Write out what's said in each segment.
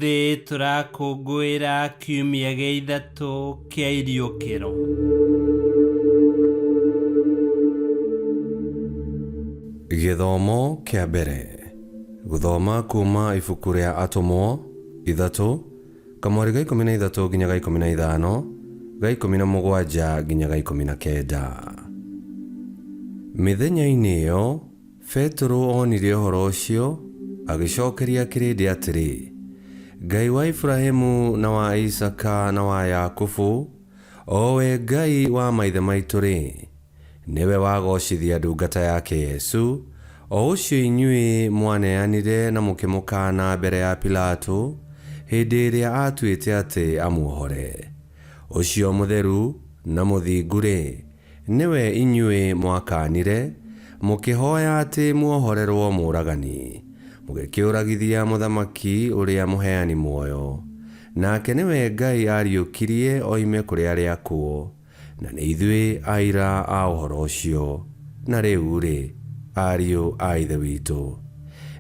Ũmũthĩ tũrakũngũĩra kiumia gĩa ithatũ kĩa iriũkĩro. Gĩthomo kĩa mbere. Gũthoma kuma ibuku rĩa Atũmwo ithatũ, kamwari ga 13 nginya ga 15, ga 17 nginya ga 19. Mĩthenya-inĩ ĩyo Petero onire ũhoro ũcio, agĩcokeria kĩrĩndĩ atĩrĩ, Ngai wa Iburahimu na wa Isaaka na wa Jakubu, o we Ngai wa maithe maitũ-rĩ, nĩwe wagoocithia ndungata yake Yesu, o ũcio inyuĩ mwaneanire na mũkĩmũkaana mbere ya Pilato hĩndĩ ĩrĩa aatuĩte atĩ amuohore. Ũcio mũtheru na mũthingu-rĩ, Nĩwe inyuĩ mwakaanire, mũkĩhoya atĩ muohorerwo mũũragani, mũgĩkĩũragithia Mũthamaki ũrĩa mũheani muoyo. Nake nĩwe Ngai aariũkirie oime kũrĩ arĩa akuũ, na nĩ ithuĩ aira a ũhoro ũcio. Na rĩu-rĩ, ariũ a Ithe witũ,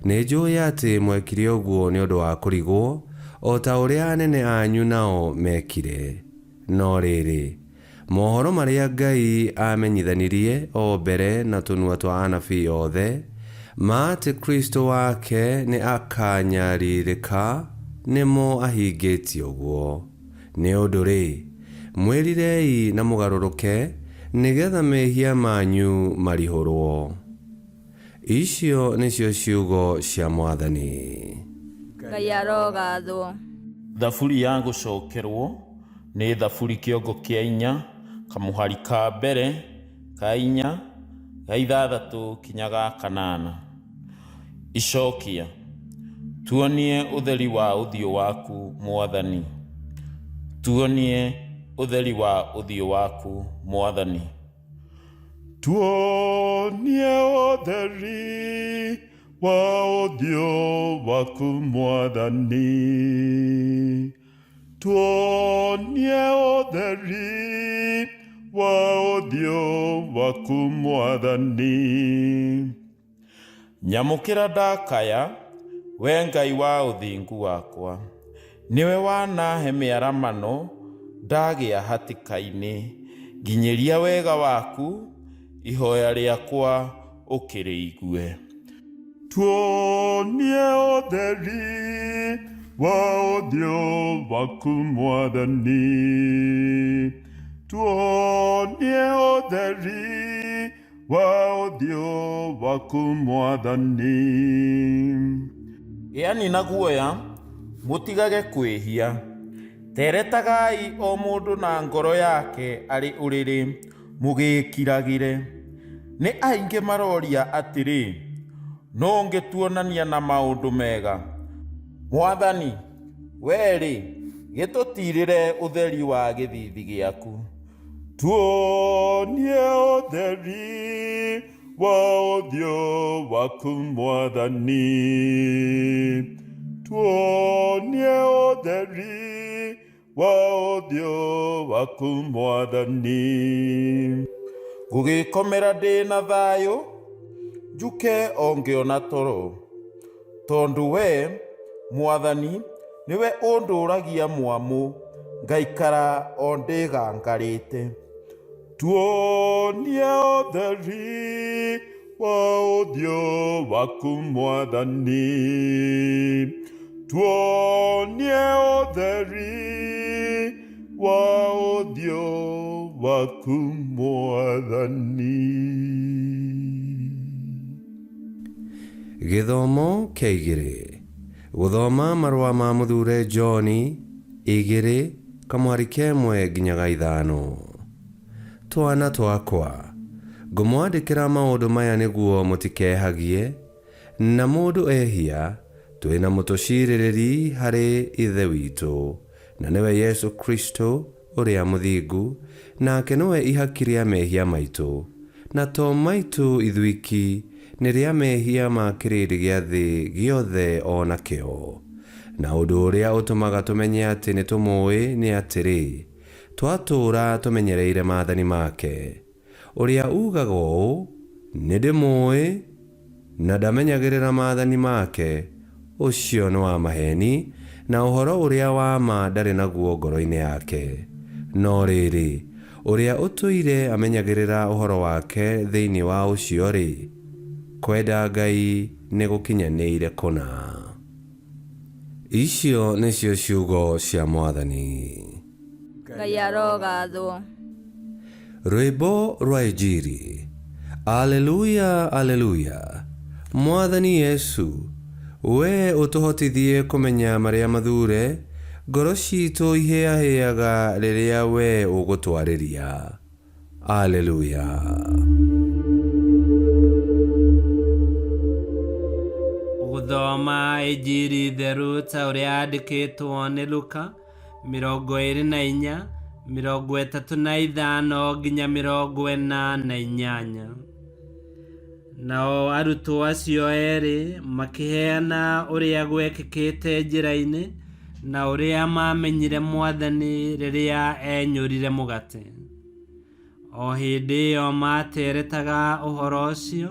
nĩnjũĩ atĩ mwekire ũguo nĩ ũndũ wa kũrigwo, o ta ũrĩa anene anyu nao meekire. No rĩrĩ, Mohoro marĩa Ngai aamenyithanirie o mbere na tũnua twa anabii othe, ma atĩ Kristo wake nĩ akanyarirĩka, nĩmo ahingĩtie ũguo. Nĩ ũndũ-rĩ, mwĩrirei na mũgarũrũke, nĩ getha mehia manyu marihũrũo. Icio nĩcio ciugo cia Mwathani. Ngai arogathwo. Thaburi ya gũcokerwo nĩ Thaburi kĩongo kĩa inya kamũhari ka mbere ka inya ga ithathatũ kinya ga kanana. Icokia, Tuonie ũtheri wa ũthiũ waku Mwathani. Tuonie ũtheri wa ũthiũ waku Mwathani. Tuonie ũtheri wa ũthiũ waku Mwathani. Tuonie ũtheri wa ũthiũ waku Mwathani. Nyamũkĩra ndakaya, we Ngai wa ũthingu wakwa. Nĩwe wanahe mĩaramano ndagĩa hatĩka-inĩ. Nginyĩria wega waku, ihoya rĩakwa ũkĩrĩigue. Tuonie ũtheri wa ũthiũ waku Mwathani. Tuonie ũtheri wa ũthiũ waku Mwathani. Gĩani na guoya, mũtigage kwĩhia. Teretagai o mũndũ na ngoro yake arĩ ũrĩrĩ, mũgĩĩkiragĩre. Nĩ aingĩ maroria atĩrĩ, Nũ ũngĩtuonania na maũndũ mega? Mwathani, wee-rĩ, gĩtũtiirĩre ũtheri wa gĩthiithi gĩaku. Tuonie ũtheri wa ũthiũ waku Mwathani. Tuonie ũtheri wa ũthiũ waku Mwathani. Ngũgĩkomera ndĩ na thayũ, njuke o ngĩona toro, tondũ wee, Mwathani, nĩwe ũndũragia mwamũ, ngaikara o ndĩgangarĩte. Tuonie ũtheri wa ũthiũ waku Mwathani. Tuonie ũtheri wa ũthiũ waku Mwathani. Gĩthomo kĩa igĩrĩ. Gũthoma marũa ma mũthure John igĩrĩ kamwari kemwe nginya ga ithano. Twana twakwa, ngũmwandĩkĩra maũndũ maya nĩguo mũtikehagie, na mũndũ ehia, twĩ na mũtũcirĩrĩri harĩ Ithe witũ, na nĩwe Yesu Kristo ũrĩa mũthingu, nake nĩwe ihaki rĩa mehia maitũ, na to maitũ ithuiki, nĩ rĩa mehia ma kĩrĩndĩ gĩa thĩ gĩothe o nakĩo. Na ũndũ ũrĩa ũtũmaga tũmenye atĩ nĩtũmũũĩ nĩ atĩrĩ, twatũũra tũmenyereire maathani make. Ũrĩa uugaga ũũ, Nĩndĩmũũĩ, na ndamenyagĩrĩra maathani make, ũcio nĩ wa maheeni, na ũhoro ũrĩa wa ma ndarĩ naguo ngoro-inĩ yake. No rĩrĩ, ũrĩa ũtũire amenyagĩrĩra ũhoro wake thĩinĩ wa ũcio-rĩ, kwenda Ngai nĩ gũkinyanĩire kũna. Icio nĩcio ciugo cia Mwathani. Ngai arogathwo. Rwĩmbo rwa Injiri. Aleluya, aleluya. Mwathani Yesu, we ũtũhotithie kũmenya marĩa mathure, ngoro citũ ihĩahĩaga rĩrĩa we ũgũtwarĩria. Aleluya. Gũthoma Injiri theru ta ũrĩa yandĩkĩtwo nĩ Luka 24 35 nginya 48. Nao arutwo acio erĩ makĩheana ũrĩa gwekĩkĩte njĩra-inĩ na ũrĩa maamenyire Mwathani rĩrĩa enyũrire mũgate. O hĩndĩ ĩyo maateretaga ũhoro ũcio,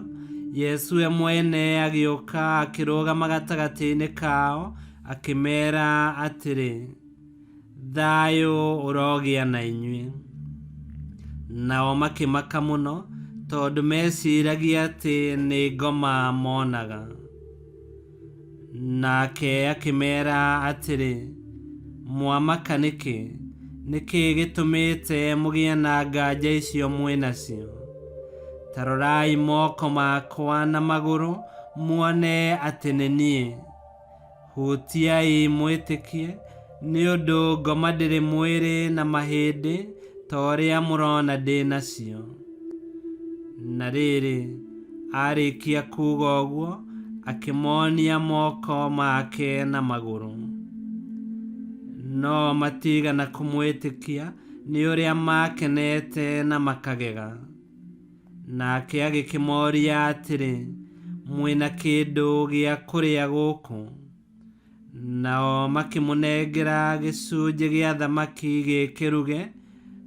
Yesu we mwene agĩũka akĩrũgama gatagatĩ-inĩ kao, akĩmeera atĩrĩ, Thayũ ũrogĩa na inyuĩ. Nao makĩmaka mũno, tondũ meeciragia atĩ nĩ ngoma moonaga. Nake akĩmeera atĩrĩ, Mwamaka nĩkĩ? Nĩ kĩĩ gĩtũmĩte mũgĩe na nganja icio mwĩ nacio? Ta rorai moko makwa na magũrũ muone atĩ nĩ niĩ. Hutiai mwĩtĩkie, nĩ ũndũ ngoma ndĩrĩ mwĩrĩ na mahĩndĩ ta ũrĩa mũrona ndĩ nacio. Na rĩrĩ, aarĩkia kuuga ũguo, akĩmonia moko make na magũrũ. No matigana kũmwĩtĩkia nĩ ũrĩa maakenete na makagega. Nake agĩkĩmoria atĩrĩ, Mwĩ na kĩndũ gĩa kũrĩa gũkũ? Nao makĩmũnengera gĩcunjĩ gĩa thamaki gĩkĩruge,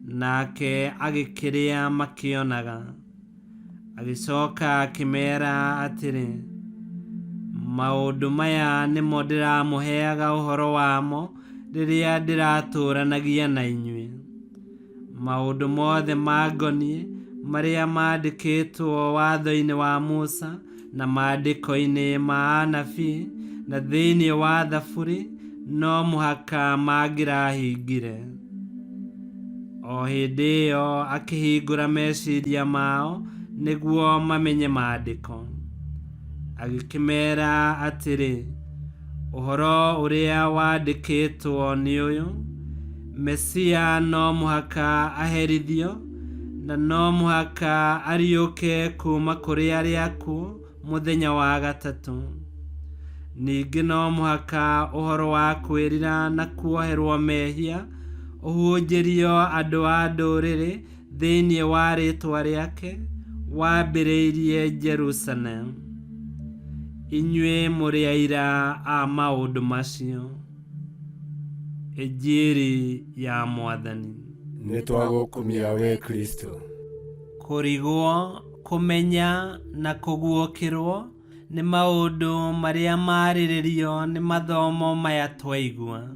nake agĩkĩrĩa makĩonaga. Agĩcoka akĩmeera atĩrĩ, Maũndũ maya nĩmo ndĩramũheaga ũhoro wamo rĩrĩa ndĩratũũranagia na inyuĩ. Maũndũ mothe mangoniĩ marĩa maandĩkĩtwo watho-inĩ wa Musa na maandĩko-inĩ ma anabii na thĩinĩ wa Thaburi no mũhaka mangĩrahingire. O hĩndĩ ĩyo akĩhingũra meciria mao nĩguo mamenye maandĩko. Agĩkĩmeera atĩrĩ, Ũhoro ũrĩa wandĩkĩtwo nĩ ũyũ, Mesia no mũhaka aherithio, na no mũhaka ariũke kuuma kũrĩ arĩa akuũ mũthenya wa gatatũ. Ningĩ no mũhaka ũhoro wa kwĩrira na kuoherwo mehia ũhunjĩrio andũ a ndũrĩrĩ thĩinĩ wa rĩĩtwa rĩake, wambĩrĩirie Jerusalemu. Inyuĩ mũrĩ aira a maũndũ macio. Injiri ya Mwathani. Nĩ twagũkumia we Kristo. Kũrigwo, kũmenya na kũguũkĩrwo nĩ maũndũ marĩa marĩrĩrio nĩ mathomo maya twaigua.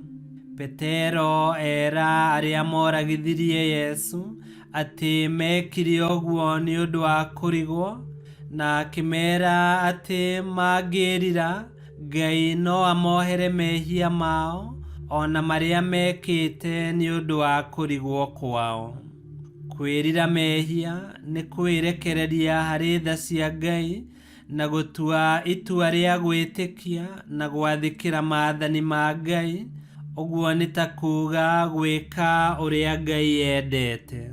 Petero era arĩa moragithirie Yesu atĩ mekire ũguo nĩ ũndũ wa kũrigwo, na akĩmera atĩ mangĩĩrira Ngai no amohere mehia mao o na marĩa mekĩte nĩ ũndũ wa kũrigwo kwao. Kwĩrira mehia nĩ kwĩrekereria harĩ tha cia Ngai na gũtua itua rĩa gwĩtĩkia na gwathĩkĩra maathani ma Ngai, ũguo nĩ ta kuuga gwĩka ũrĩa Ngai endete.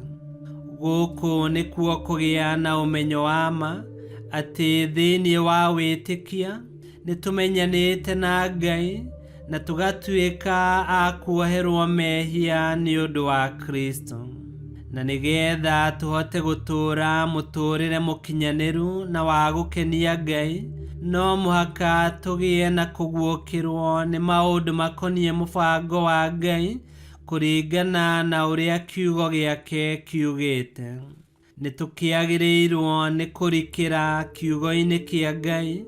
Gũkũ nĩkuo kũgĩa na ũmenyo wa ma atĩ thĩinĩ wa wĩtĩkia nĩ tũmenyanĩte na Ngai na tũgatuĩka a kuoherwo mehia nĩ ũndũ wa Kristo. Na nĩgetha tũhote gũtũũra mũtũũrĩre mũkinyanĩru na wa gũkenia Ngai, no mũhaka tũgĩe na kũguũkĩrwo nĩ maũndũ makoniĩ mũbango wa Ngai kũringana na ũrĩa kiugo gĩake kiugĩte. Nĩ tũkĩagĩrĩirwo nĩ kũrikĩra kiugo-inĩ kĩa Ngai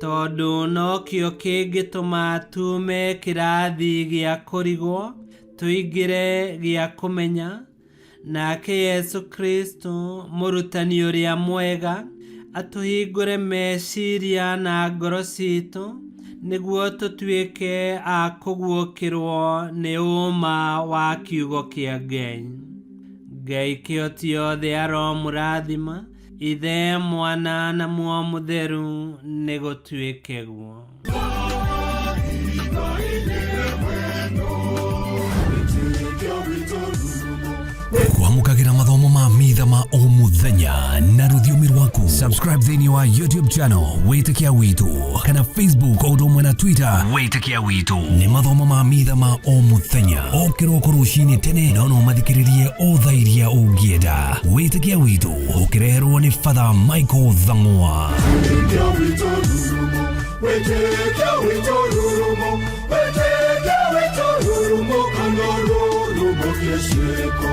Tondũ nokĩo kĩngĩtũma tuume kĩrathi gĩa kũrigwo tũingĩre gĩa kũmenya. Nake Yesu Kristo mũrutani ũrĩa mwega atũhingũre meciria na ngoro citũ nĩguo tũtuĩke a kũguũkĩrwo nĩ ũma wa kiugo kĩa Ngai. Ngai kĩhoti yothe aromũrathima, Ithe, Mwana na Muoyo Mũtheru, nĩ gũtuĩke guo. Kwamũkagĩra mathomo ma mitha ma o mũthenya na rũthiomi rwaku. Subscribe thĩinĩ wa YouTube channel Wĩtĩkia Witũ kana Facebook o ũndũ ũmwe na Twitter Wĩtĩkia Witũ. Nĩ mathomo ma mitha ma o mũthenya o kĩroko rũcinĩ tene, no no mathikĩrĩrie o thaa iria ũngĩenda. Wĩtĩkia Witũ ũkĩreherwo nĩ Father Michael Thang'wa. Wĩtĩkia witũ rurumo, wĩtĩkia witũ rurumo, wĩtĩkia witũ rurumo, kana rurumo kĩciĩko.